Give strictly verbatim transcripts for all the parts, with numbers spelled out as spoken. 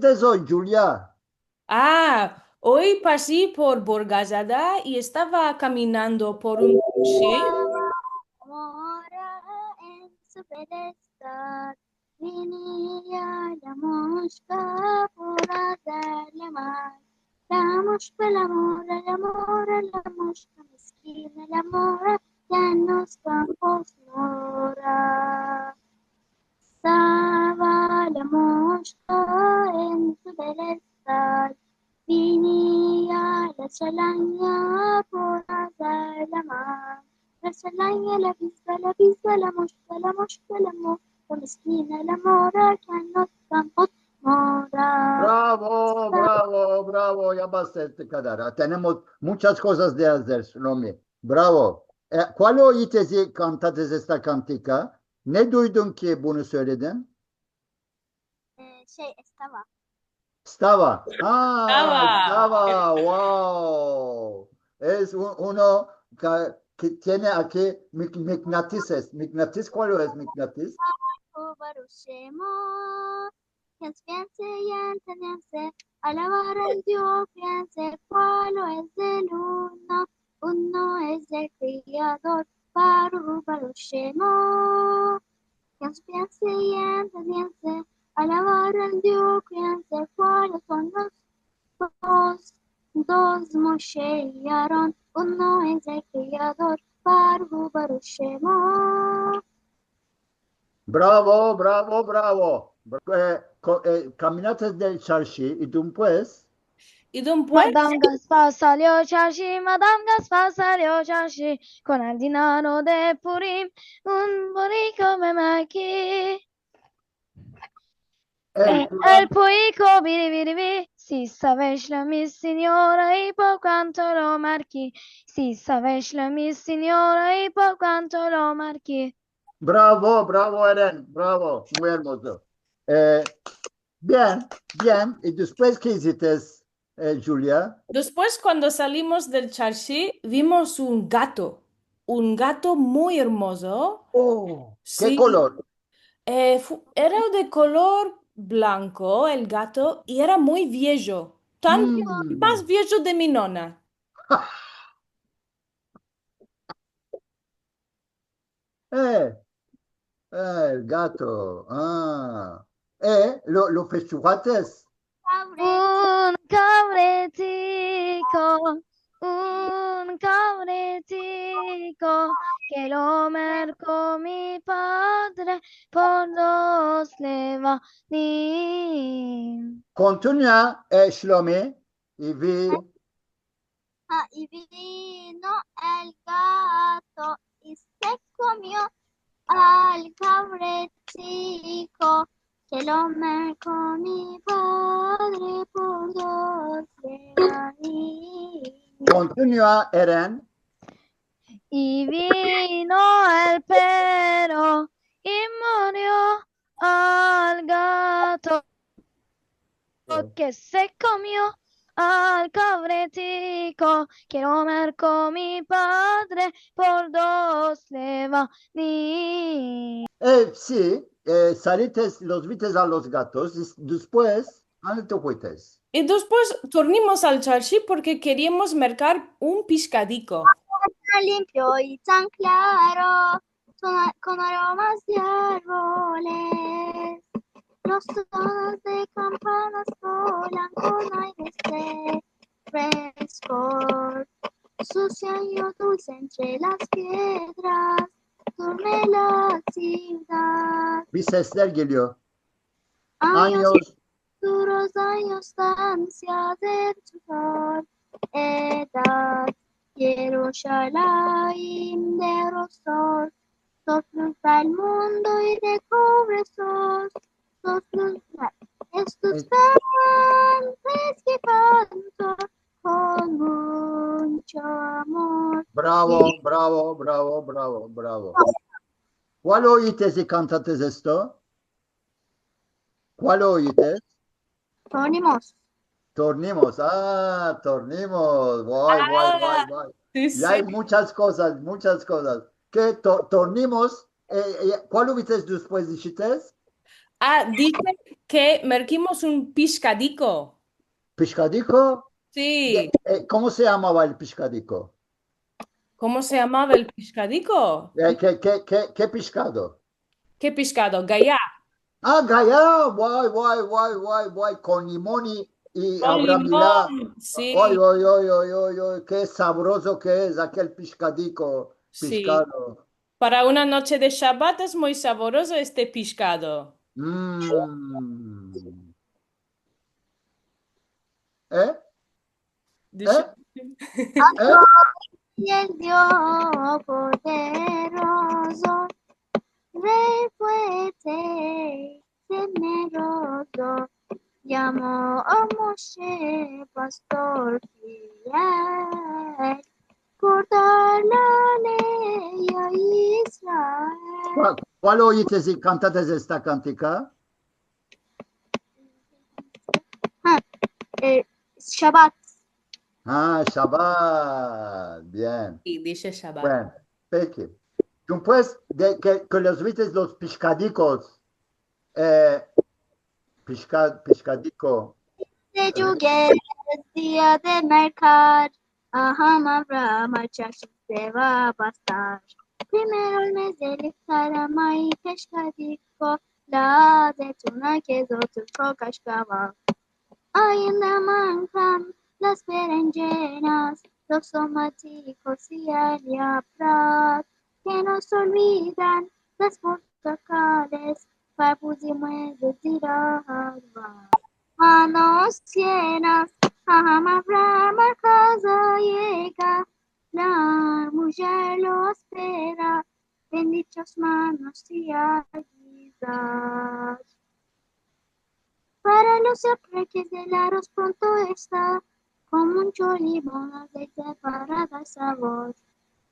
Te soy, Julia. A, oy pasi por Burgazada i estava kaminando por un, si? Mora en su pedestal, venia la mushka por azar la mal. La mushka, la mora, la mora, la mushka meskina, la mora, ke en los kampos mora. Estava la mushka en su pedestal, venia la shalanya por azar la mal. La shalanya, la bizba, la bizba, la mushka, la mushka, la mora meskina, la mora ke en los kampos mora. Bravo, bravo, bravo. Ya basta este kadar. Tenemos muchas kozas de azer, Shlomi. Bravo. E, kualo oyites i kantates esta kantika? Ne duydun ki bunu söyledin? E, şey, estava. Estava. A, Estava. Estava. Wow. Es un, uno ke, ke tiene aki mik-, miknatises. Miknatis, kualo es miknatis? Baruch Shemo, ke piense i entenderse, alavar al Dio piense, kualo es el uno, uno es el Kriador, Baruch Shemo. Ke piense i entenderse, alavar al Dio piense, kualo son los dos, dos Moshe i Aron, uno es el Kriador, Baruch Shemo. Bravo, bravo, bravo. Bra-, e, ko-, e, kaminates del çarşı i dumpues? I dumpues? Madam Gaspar salió çarşı, Madam Gaspar salió çarşı, kon el dinaro de Purim, un burriko me maki. El, El burriko biri biri bi, si saves la mi sinyora i por kuanto lo marki, si saves la mi sinyora i por kuanto lo marki. Bravo, bravo, Eren, bravo. Muy ermozo. E, bien, bien. I despues ke izites, e, Julia? Despues, kuando salimos del çarşı, vimos un gato. Un gato muy ermozo. O, ke Si. Kolor? E, fu-, era de kolor blanko el gato i era muy viejo. Tan, Mm. Mas viejo de mi nona. E, e, el gato. A. E, lo, lo festuhates? Un kavretiko, un kavretiko, ke lo merko mi padre por dos levanim. Kontinua, e, Shlomi. I vi- A, i vino el gato i se komio al kavretiko, ke lo merko mi padre por dos levanim. Kontinua, Eren. I vino el pero i murio al gato, ke se komio al kavretiko, ke lo merko mi padre por dos levanim. E, si, e, salites, los vites a los gatos, i despues, ande te fuites? I despues tornimos al çarşı porke keriamos merkar un pishkadiko. Tan limpio i tan klaro, son a-, kon aromas de arboles. Los sonos de kampanas volan kon aires de freskor. Susian yo dulse entre las piedras, durme la sivdad. Bir sesler geliyor. Anyos Anyos. Duros anyos, ansias de tu sol, edad, Yerushalayim de rosor, sos luz del mundo i de kovre sos, sos luz, estos gentes ke kanto kon muncho amor. Bravo, bravo, bravo, bravo, bravo. Kual oyites i kantates esto? Kual oyites? Tornimos. Tornimos, a, tornimos. Vay, vay, vay, vay. Si, I ay si. Muchas kozas, muchas kozas. Ke to-, tornimos, e, e, kual oyites despues, dishites? Ah, dize ke merkimos un pishkadiko. Pishkadiko? Si. E, komo se yamava el pishkadiko? Komo se yamava el pishkadiko? E, ke, ke, ke, ke pishkado? Ke pishkado? Gaya. Ah, gaya, vay, vay, vay, vay, vay, kon limon i, i Kon avramila. Limon, si. Oy, oy, oy, ke savrozo ke es akel pishkadiko, Si. pishkado. Para una noche de Shabat es muy saboroso este pishkado. Mm. E? Dishe- E? E? El Dio poderozo, Rey fuerte, temerozo, yamo a Moshe, pastor fiel, por dar la ley a Israel. Kual, kual oyites i kantates esta kantika? Ha, e, Shabat. Ah, Shabat. Bien. Si, dishe Shabat. Bien, peki. Despues de ke, ke los vites los pishkadikos, e, pishka-, pishkadiko. Se djuge es dia de merkar, Aham Avram Archashim se va a pastar. Primero el mezeliz, Tarama i pishkadiko, la azetuna ke es otro kaşkaval. Ainda mankan las berenjenas, los tomatikos i el yaprak, ke no se olvidan las portakales, karpuz i muezes i la arva. Manos yenas, Aham Avram a kaza yega, la mujer lo espera, bendichos manos i a gizar. Para los yaprakes el aros pronto esta, komo un cholibon azeite para dar savor.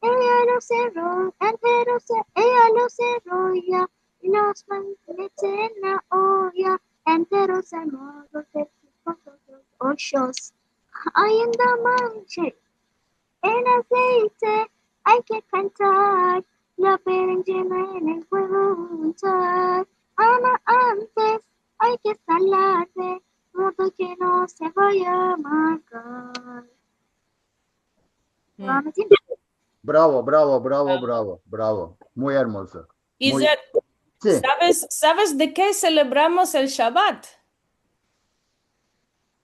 Eya los enro-, enteros, eya los enrolla i los mete en la olla, enteros a modo de ochos. Ainda manche en azeite ay ke kalentar, la berenjena en el fuego untar, ama antes ay ke salarle, modo ke no se vaya a amargar. Mm. Bravo, bravo, bravo, bravo, bravo. Muy ermozo. Muy Izet, Si. saves, saves de ke selebramos el Shabat?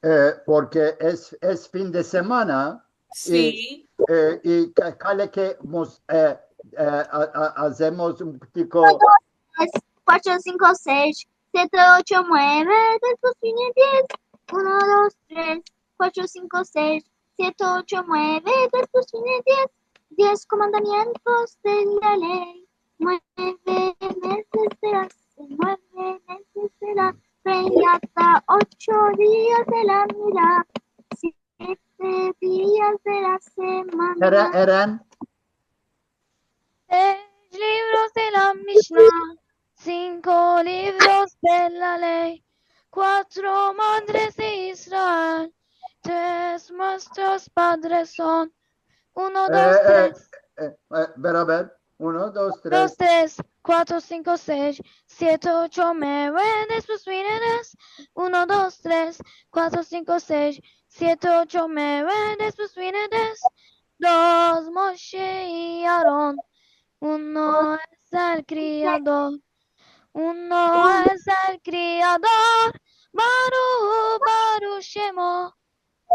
E, porke es, es fin de semana, Si. i, e, i ka-, kale ke mos-, e, e, a, a, azemos un putiko. Uno, dos, tres, kuatro, sinko, sesh, siete, ocho, mueve, despues vine diez. Uno, dos, tres, kuatro, sinko, sesh, siete, ocho, mueve, despues vine diez. Diez komandamientos de la ley, mueve meses de la, mueve meses de la reñata, ocho dias de la mila, siete dias de la semana. Era, eran Sesh livros de la Mishna, sinko livros de la ley, kuatro madres de Israel, tres muestros padres son. Uno, dos, E, e, tres. e, e, beraber. Uno, dos, Dos, tres. tres, kuatro, sinko, sesh, siete, ocho, mueve, despues vine diez. Uno, dos, tres, kuatro, sinko, sesh, siete, ocho, mueve, despues vine diez. Dos, Moshe i Aaron. Uno es el Kriador. Uno es el Kriador. Baruch, Baruch Shemo.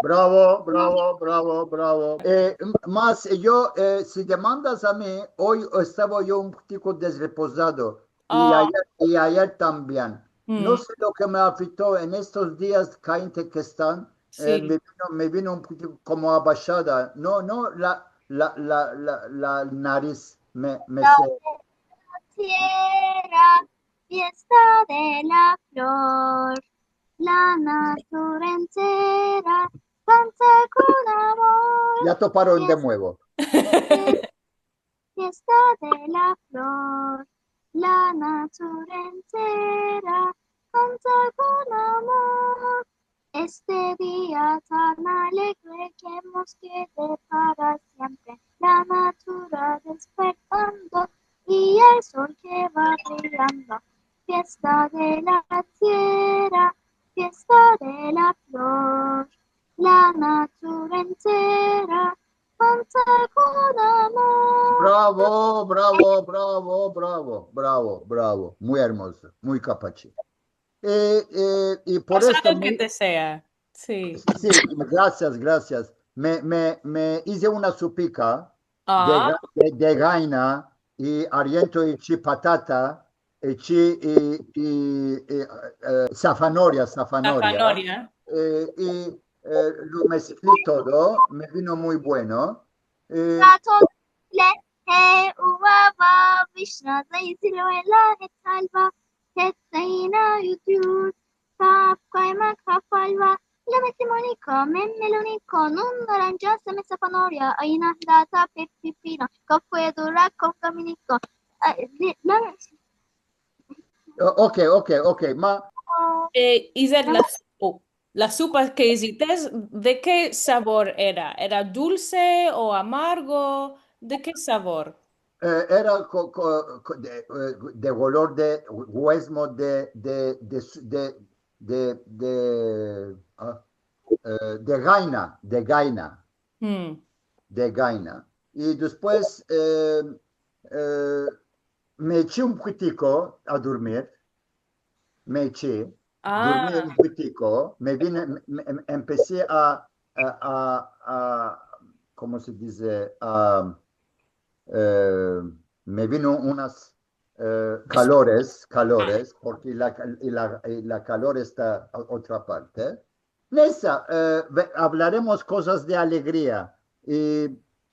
Bravo, bravo, bravo, bravo. E, m-, mas yo, e, si demandas a mi, oy estava yo un putiko desrepozado. I A. ayer, i ayer tambien. No Mm. se lo ke me afekto en estos dias kayente ke estan, e, Si. me vino, me vino un putiko komo abashada. No, no, la, la, la, la, la nariz me, me se- Tierra, fiesta de la flor, la natura entera kanta kon amor. Ya toparon de Fiesta nuevo. Fiesta de la flor, la natura entera kanta kon amor. Este dia tan alegre ke mos kede para siempre, la natura despertando i el sol ke va briyando. Fiesta Fiesta de la tierra, fiesta de la flor, la natura entera canta kon amor. Bravo, bravo, bravo, bravo, bravo, bravo. Muy ermozo, muy kapachi. E, e, i por esto... Ke te sea. Si. Si, grasias, grasias. Me, me, me ize una supika de, de, de gayna i ariento i chi patata, i chi, i, i, i, e, safanoria, safanoria. Safanoria. E, i, e, lo meskli todo, me vino muy bueno. E, He uva va vishna, zeytin, lo'ela, het halva, het zeyna, yut yut, kaf kaymak, kaf halva, le metimoni ko, me meloni ko, nun naranja, se me safanoria, ayina, data, pe pipino, kof kuedura, kof kaminiko. Okey, okey, okey. Ma... E, Izet, la, o, la supa ke izites, de ke savor era? Era dulse o amargo? De ke savor? E, era ko, ko, ko, de, e, de kolor de guezmo de, de, de, de, de, de, a, e, de gayna, de gayna. De gayna. I despues, e, e, me echi un putiko a durmir. Me echi, durmi un putiko, me vine, me, me, empesi a, a, a, a, komo se dize? A, e, me vino unas, e, kalores, kalores, porke la, la, la kalor esta a otra parte. Nesa, e, avlaremos kozas de alegria. I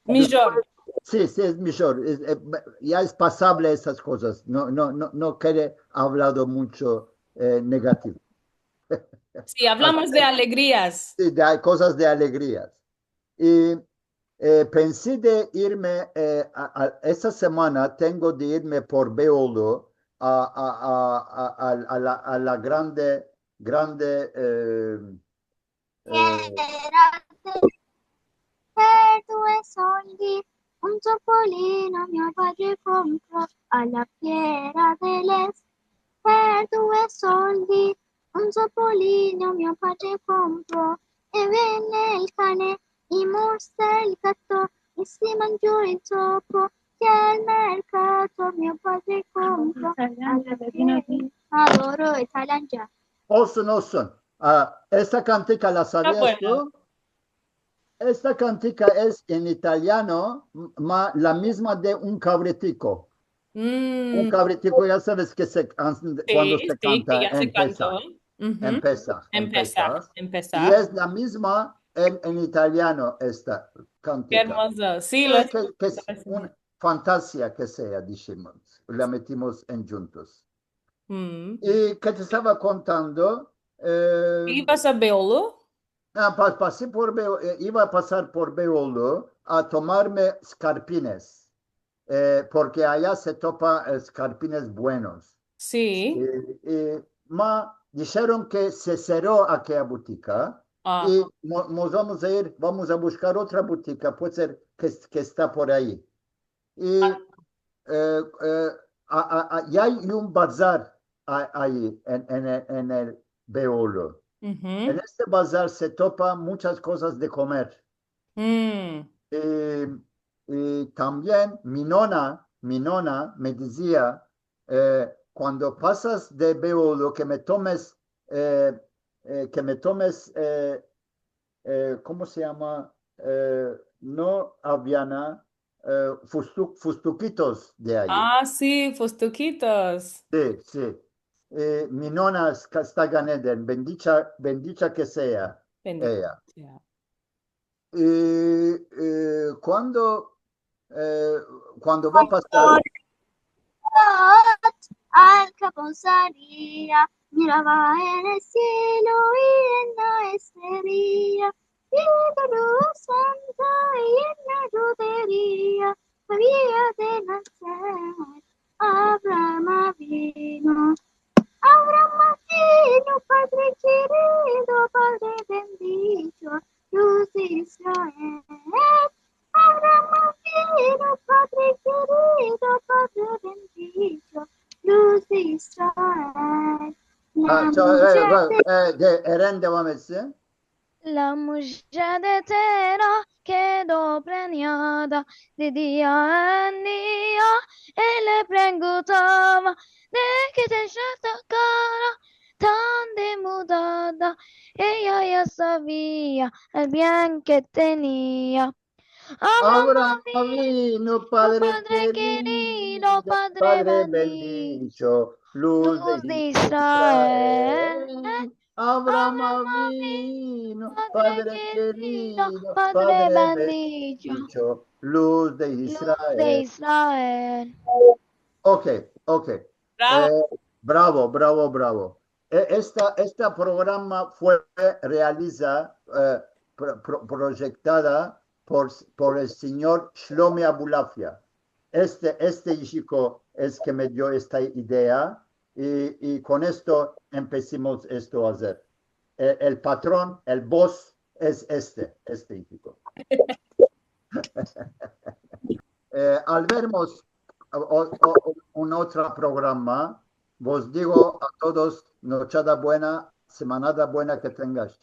mijor. Si, si, es mijor. Es, e, ya es pasable esas kozas. No, no, no, no kere avlado muncho, e, negativo. Si, avlamos de alegrias. Si, de kozas de alegrias. I, e, pensi de irme, e, a, a, esta semana tengo de irme por Beolu a, a, a, a, a, a la, a la grande, grande, e, Piera del est, per due soldi, un topolino mio padre compro a la Piera del Est. Per due soldi, un topolino mio padre compro, e vien el cane, i morse el gato, i se manjo el topo, ke al merkato mio padre compro a la Piera. Adoro italianca. Olsun, olsun. A, esta kantika la savias tu? Esta kantika es en italiano, ma la mizma de un kavritiko. Un kavritiko, ya saves ke se, kuando se kanta, empesa. Empesa, empesa. I es la mizma en, en italiano esta kantika. Ke ermozo. Si, ke, ke es una fantasia ke sea, dishimos, la metimos en djuntos. I ke te estava kontando, e, ivas a Beolu? A, pa, pasi por Beolu, e, iva a pasar por Beolu a tomarme skarpines, e, porke aya se topa, e, skarpines buenos. Si. E, e, ma disheron ke se serro akeya butika, i mo, mos vamos a ir, vamos a bushkar otra butika, puede ser ke, ke esta por ayi. I, e, e, a, a, a, i ay un bazar a, ayi en, en, en el Beolu. En este bazar se topa munchas kozas de komer. I, i tambien mi nona, mi nona me dizia, e, kuando pasas de Beolu, ke me tomes, e, e, ke me tomes, e, e, komo se yama? E, no aviana, e, fustu-, fustukitos de ayi. A, si, fustukitos. Si, si. E, mi nona esta Gan Eden, bendicha, bendicha ke sea eya. I, e, kuando, e, kuando va a pasar. Al kabosaria, mirava en el sielo i en la esteria, i en la luz santa i en la roderia, avia de naser Abraham Avinu. Abraham Avinu, padre kerido, padre bendicho, luz de Israel. Abraham Avinu, padre kerido, padre bendicho, Luz de İsrail. Ha, e, e, de, Eren devam etsin. La mujer de Tera kedo prenyada, de dia en dia el le preguntava de ke te eshas ta kara, tan demudada. Eya ya savia el bien ke tenia. Avram Avinu, Padre kerido, Padre bendicho, luz de Israel. Avram Avinu, Padre kerido, Padre bendicho, luz de Israel. Okey, okey. Bravo. E, bravo, bravo, bravo. E, esta, esta programa fue realiza, e, pro-, pro-, proyektada por, por el sinyor Shlomi Abulafia. Este, este chiko es ke me dio esta idea i, i kon esto empesimos esto a azer. E, el patron, el boss es este, este chiko. E, al vermos o, o, o, un otro programa, vos digo a todos, nochada buena, semanada buena ke tengash.